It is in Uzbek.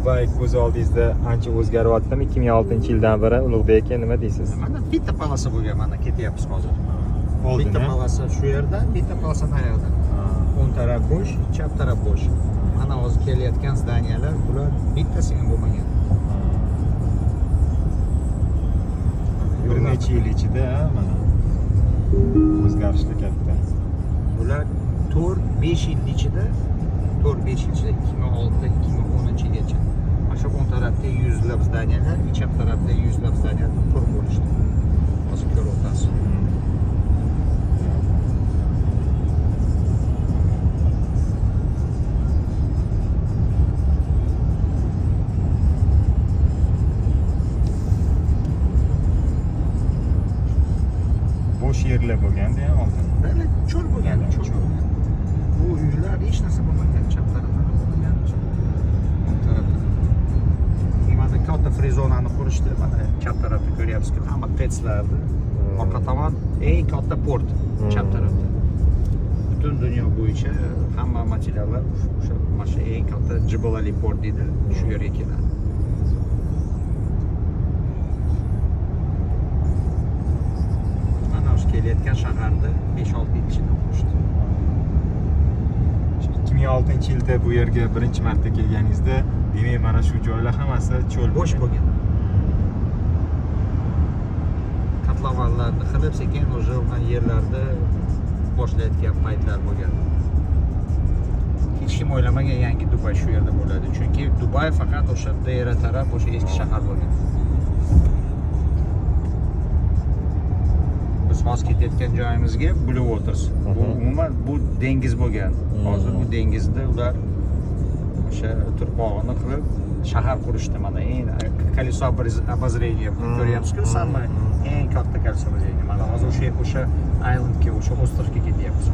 Dubay ko'z oldingizda ancha o'zgaryaptimi? 2006-yildan beri, Ulug'bek aka, nima deysiz? Mana bitta полоса bo'lgan, mana ketyapmiz hozir. Oldin, Bitta a? Полоса shu yerda, bitta полоса naryoqda. O'ng taraf bo'sh, chap taraf bo'sh. Mana hozir kelayotgan здания lar, bular bittasi ham bo'lmagan. Bir necha yil ichida, ha, mana o'zgarishlar katta. Bular 4-5 yil ichida, 4-5 yil ichida, 2006 2010 yilgacha mana shu o'ng tarafda yuzlab здания lar, chap tarafda yuzlab здания lar qurib bo'lishdi. Hozir ko'ryapsiz. Bo'sh yerlar bo'lganda ham oldin. Böyle cho'l bo'lgan, cho'l bo'lgan. Bu uylar hech narsa bo'lmagan, chap tarafda ham bo'lmagan, o'ng tarafda. Mana katta free zonani qurishdi. Mana chap tarafda ko'ryapsizki, hamma TEDslarni orqa tomon eng katta port chap tarafda. Butun dunyo bo'yicha hamma materiallar o'sha mana shu eng katta Jebel Ali port deydi, shu yerga keladi. Mana o'sha kelayotgan shaharda 5-6 yil ichida qurishdi. 2006-yilda bu yerga birinchi marta kelganingizda, demak, mana shu joylar hammasi cho'l Bo'sh bo'lgan. Котлован larni qilib, sekin уже yerlarda boshlayotgan paytlar bo'lgan. Hech kim o'ylamagan, yangi Dubay shu yerda bo'ladi. Chunki Dubay faqat o'sha Deira taraf, o'sha eski shahar bo'lgan. Biz hozir ketayotgan joyimizga Blue Waters. Bu umuman bu dengiz bo'lgan. Hozir bu dengizda ular o'sha turpog'ini qilib shahar qurishdi. Mana eng колесо обозрения ko'ryapsiz-ku, самый eng katta колесо обозрения. Mana hozir o'sha islandga, o'sha остров ga ketyapmiz.